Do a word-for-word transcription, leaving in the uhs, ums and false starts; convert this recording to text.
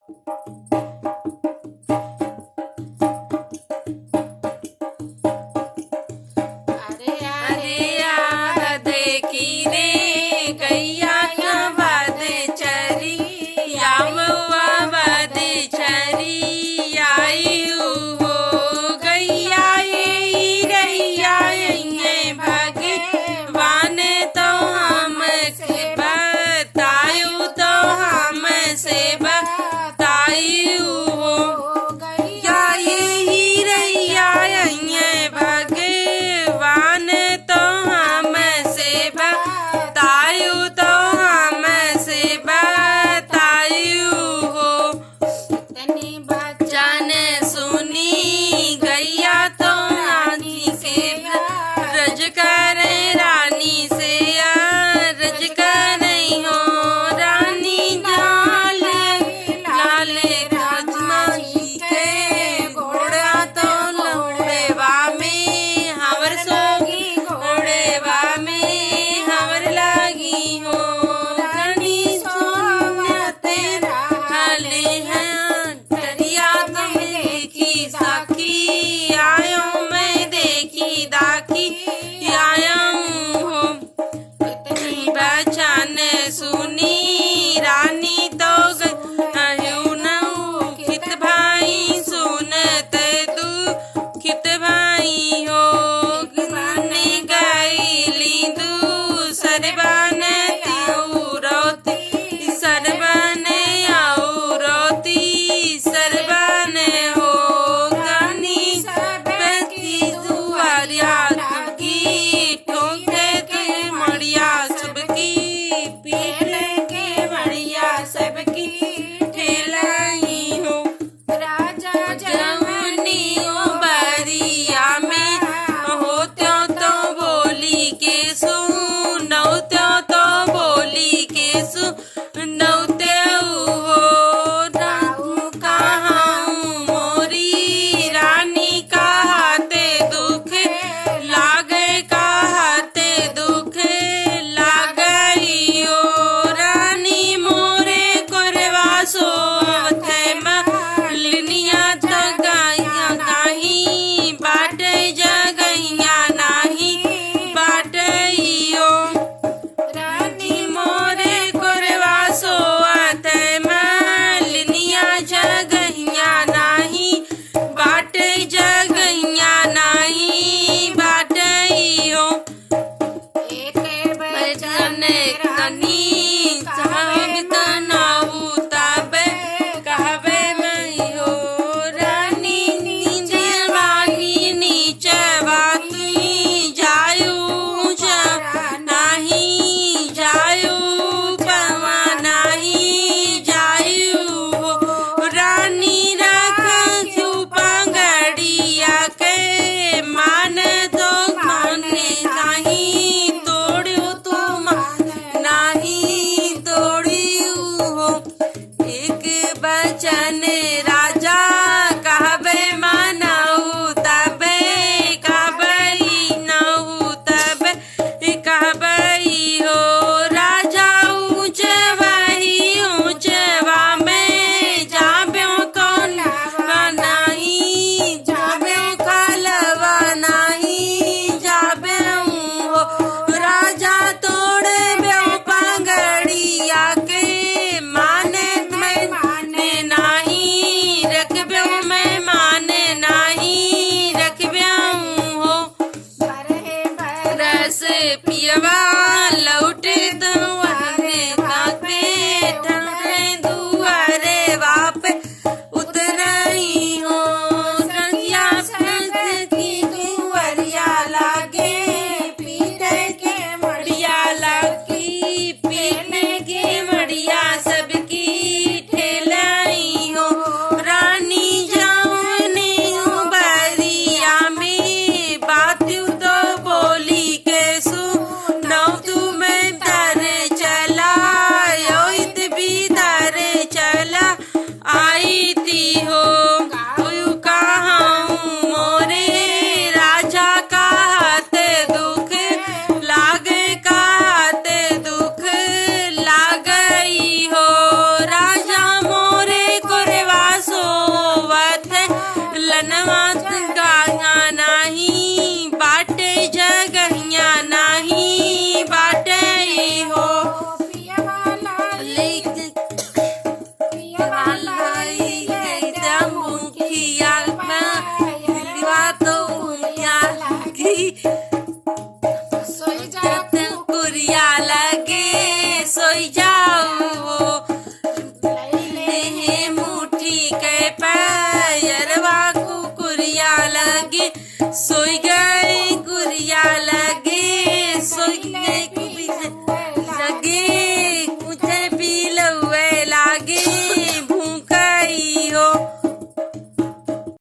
अरे, अरे, आवा देखी रे गइया, आवा दे चरी, आवा दे चरी, आई हो गइया, ये रहिया, ये भगवान तो हमसे बतायो, तो हमसे बतायो हो गइया, ये रहिया, ये भगवान तो हमसे बतायो, तो हमसे बतायो हो। इतने बचन सुनी गइया तो रानी से अरज करे, रानी से अरज करे हो। रानी लाल लाल राजमा जी के गोड़वा तो लोड़वा में हवर सोगी, गोड़वा में हवर लागी हो। रानी सोवत रहले हैं, टरिया में देखी साखी, आयो मैं देखी दाखी, आयो हो। इतनी बचन सुनी रानी तो गहू नऊ खित भाई सुनत दुखित भाई हो। बन गईली दूसर बन औरती, सरबन औरती, सरबन हो। रानी सबकी दुआरिया ठोके के मड़िया सबकी, पीट के मड़िया सबकी ठेलाई हो। राजा जवनी ओ बरिया में होत्यो तो बोली के सुनो, त्यो तो बोली के सुनो। नौते उहो राहु कहाऊ मोरी रानी कहते दुख लागे, कहते दुख लागे ओ रानी मोरे कोरवा सोवत है मालिनिया जगहिया नाही बाटे, जगहिया नाही बाटे ओ। रानी मोरे कोरवा सोवत मालिनिया जगहिया नाही बाटे, जगहिया नाही बाटे ओ। एक बचन रानी साहब तनाऊ तब कहबे मई हो। रानी नीचे वाही नीचे वाही जायू जा नाही जायू पवा नाही जायू हो। रानी रखा क्यों पगड़िया के मान तो मान नाही तोड़ू तू मान नाही तोड़ू हो। एक बचन